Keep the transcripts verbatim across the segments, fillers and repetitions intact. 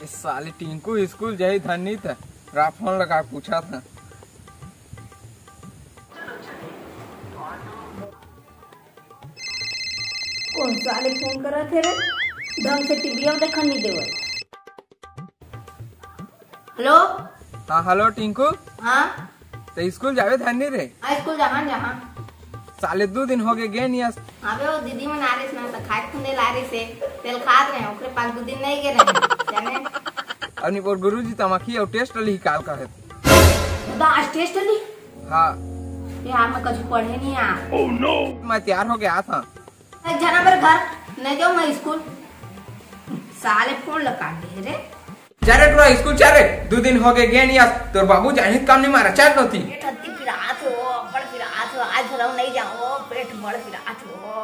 साले टिंकू स्कूल जाही धन नी त रा फोन लगा पूछा था। कौन साले फोन करत हे रे? ढंग से टीवीओ देखन नहीं देवत। हेलो। हाँ, हेलो टिंकू। हाँ। ते स्कूल जावे धन नी रे? हाँ, स्कूल जहाँ जहाँ। साले दू दिन हो गए गे नहीं अस। अबे वो दीदी मन आ रही ना, तो खाए खुंदे ला रही से, तेल खात रहे, ओकरे पास दू दिन नहीं गे रहे, जाने। और निपोर गुरुजी तमाखी और टेस्ट ली काल का है। दादा, आज टेस्ट ली? हाँ। यार, मैं कछु पढ़े नहीं आ। मैं तैयार हो गया था। एक जना बर घर, नहीं जाऊँ मैं स्कूल। साले फोन लगा दे रे। जा रे टुरा, स्कूल जा रे। दू दिन हो गए गे नहीं अस, तोर बाबू जानित काम नहीं मारा, चल नोती। पेट अति पिरात हो, बड़ पिरात हो, आज भर नहीं जाओ, पेट बड़ पिरात हो।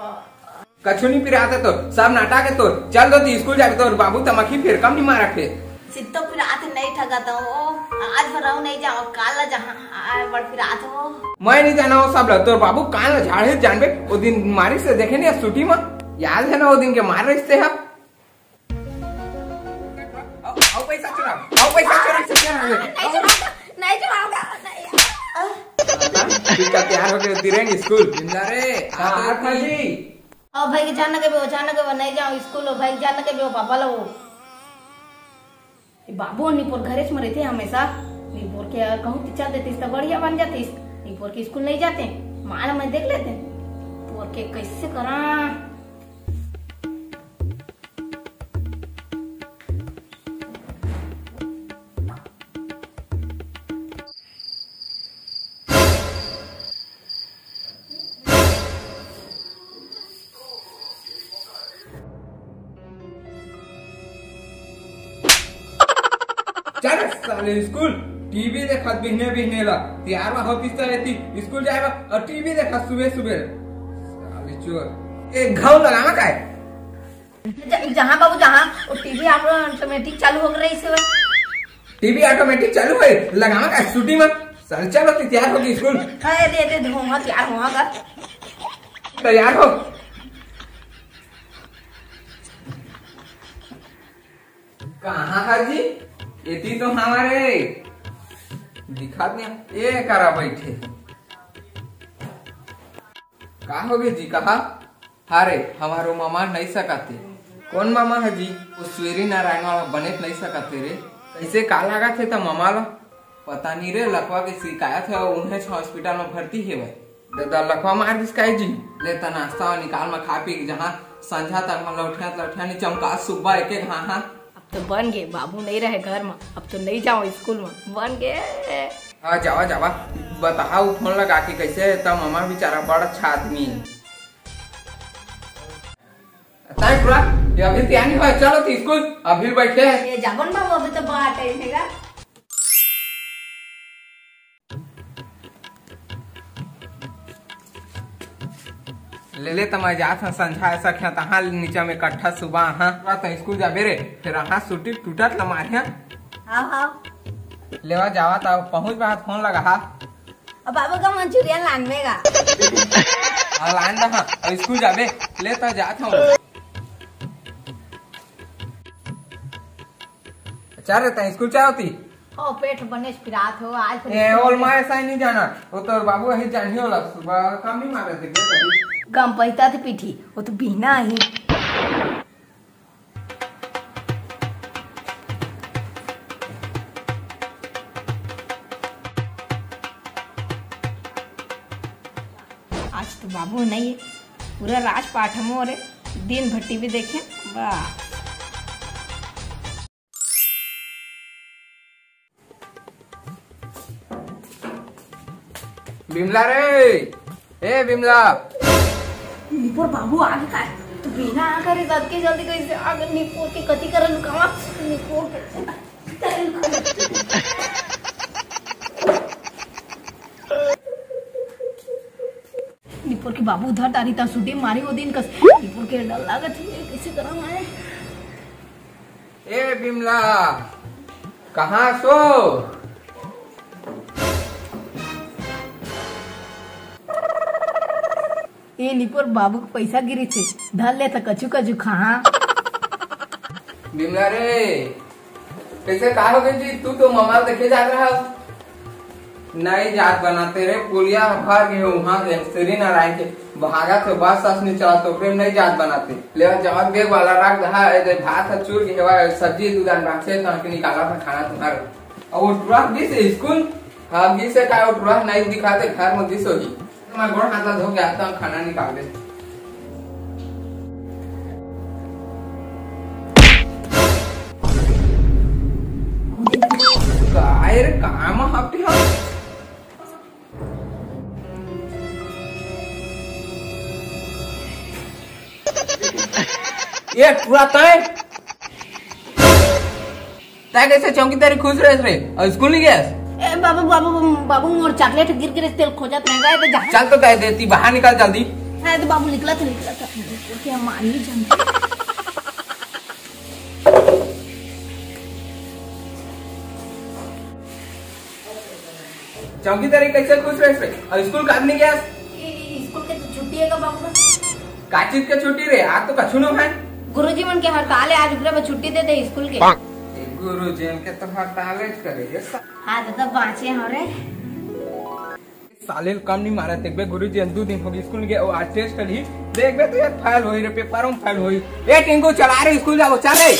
कछु नहीं पिरात है तो, सब नाटक है तो, चल नोती स्कूल जाके तोर बाबू तमाखी फेर कम नहीं मारा थे। सित्तो पिरात नहीं ठगत हो, आज भर नहीं जाओ, काल ला जहाँ, आए बड़ पिरात हो। मैं नहीं जाना वो सब ला, तोर बाबू कान ला झाड़े जानबे, वो दिन मारी से देखे नहीं छुट्टी में, याद है ना वो दिन के मार रही से हम। आओ, आओ पैसा चुरा, आओ पैसा चुरा, से क्या है? नहीं चुराऊंगा, नहीं चुराऊंगा, नहीं। ठीक है, तैयार हो गए, तिरंग स्कूल। जिंदा रे, हाँ, हाँ, हाँ जी। ओ भाई के जान के बे, ओ जान के बे, नहीं जाओ स्कूल, ओ भाई के जान के बे, ओ पापा लो। ए बाबू, निपोर घरेच में रहते हमेशा। निपोर के कहूँ तो चल देतीस तो बढ़िया बन जातीस। निपोर के स्कूल नहीं जाते, माल मैं देख लेते। पोर के कैसे करा? चल साले स्कूल, टीवी देखत बिहने बिहने ला, तैयार होतिस त एती स्कूल जाए ला और टीवी देखत सुबह सुबह। साले चोर, एक घाव लगाना का है? ज-, जहाँ बाबू जहाँ, वो टीवी आप ऑटोमेटिक चालू हो रही से। टीवी ऑटोमेटिक चालू है, लगाना का है छुट्टी में? साले चलो तैयार होगी स्कूल। अरे दे दे धुआं तैयार हुआ कर। तैयार हो। कहाँ है जी? एती तो हमारे दिखात नहीं। ए करा बैठे। का हो गए जी, कहा? हाँ रे, हमारो मामा नहीं सकत हे। कौन मामा है जी? वो सूर्य नारायण वाला बने नहीं सकत हे रे। कैसे का लागत हे त मामा ला? पता नहीं रे, लकवा के शिकायत है, उन्हें हॉस्पिटल में भर्ती हे भाई। दादा लकवा मार दिस काई जी? ले त नाश्ता और निकाल में खा पी के जहाँ संझा तक में लौटिया लौटिया नहीं चमका सुब्बा एक एक हाँ हाँ। अब तो बन गए, बाबू नहीं रहे घर में, अब तो नहीं जाओ स्कूल में, बन गए। हाँ जावा जावा, बताहा उ फोन लगा के कैसे त मामा बेचारा बड़ अच्छा आदमी। ताई पूरा, ये अभी तैयार नहीं हुआ, चलो तो स्कूल अभी बैठे हैं। ये जाबन बाबू अभी तो बड़ा टाइम हैगा। ले ले त मैं जात हूँ संझा ऐसा खेत हाँ नीचा में इकट्ठा सुबह हाँ। पूरा तो स्कूल जाबे रे, फिर हाँ छुट्टी टूटत लमारिया। हाँ हाँ। लेवा जावा त पहुँच बात फोन लगा हा। अब बाबू का मंचूरियन लान में गा। हाँ लान दा हाँ, अब स्कूल जाबे, ले त जात हूँ। अच्छा रहता है स्कूल चाहती। ओ पेट बने पिरात हो आज। ए ओल माय साई नहीं जाना, वो तो बाबू अही जानी होला, सुबह काम नहीं मारे थे क्या कभी? गम पैता थे पीठी, वो तो बिहना ही। आज तो बाबू नहीं है, पूरा राजपाट हम हो रे, दिन भर टीवी देखे। वाह। बिमला रे, ए बिमला। निपोर बाबू आगे का? तो बिना आकर इस अतके जल्दी कैसे आगे? निपोर के कति करन लुकावा? निपोर के निपोर के बाबू उधर तारी ता सुटे मारे वो दिन कस। निपोर के डर लागत है, कैसे करा मैं? ए बिमला, कहाँ सो? ए निपोर बाबू के पैसा गिरी छे, धर ले त कछु कछु खा। बिमला रे, कैसे का हो गई जी? तू तो ममा देखे जात रहा। नहीं जात बनाते रे, पुलिया भर के उहाँ के श्री नारायण के भागा के बस अस नहीं चला तो फिर नहीं जात बनाते। ले जब बैग वाला रख दहा, ए दे भात ह चूर के हेवा, सब्जी दू दान बांचे तो के निकाला था खाना तुम्हारे। और वो टुरा गिस स्कूल, हाँ गिस है का वो टुरा नहीं दिखाते घर में गिस होगी। मैं गोड़ हाथ ला धो के आता हूँ, खाना निकाल दे। काय रे, काम हफ्ते हम। ये पूरा तय। तै कैसे चौकीदारी खुश रहे रे? और स्कूल नहीं गया? ए बाबू, बाबू, बाबू, मोर चॉकलेट गिर गिर तेल खोजत रह गए तो जहाँ चल तो कह देती, बाहर निकल जल्दी। शायद बाबू निकला था, निकला था। क्या मानी जानते? चौकीदारी कैसे खुश रहे रे? और स्कूल काहे नहीं गया? ए, ए, स्कूल के तो छुट्टी है का बाबू? का चीज के छुट्टी रे? आज तो कछु नो है। गुरुजी मन के हड़ताल है, आज ओकरे बर छुट्टी दे दे स्कूल के। गुरुजी मन के तो हड़ताल है करे ये सब। हाँ दादा, बाँचे हो रे। साले ल कम नहीं मारा, देखबे गुरुजी दू दिन होगी स्कूल गए, आज टेस्ट ली, देखबे तो यार फेल होई रे, पेपर में फेल होई। ए टिंकू चला रे, स्कूल जाओ, चल रे।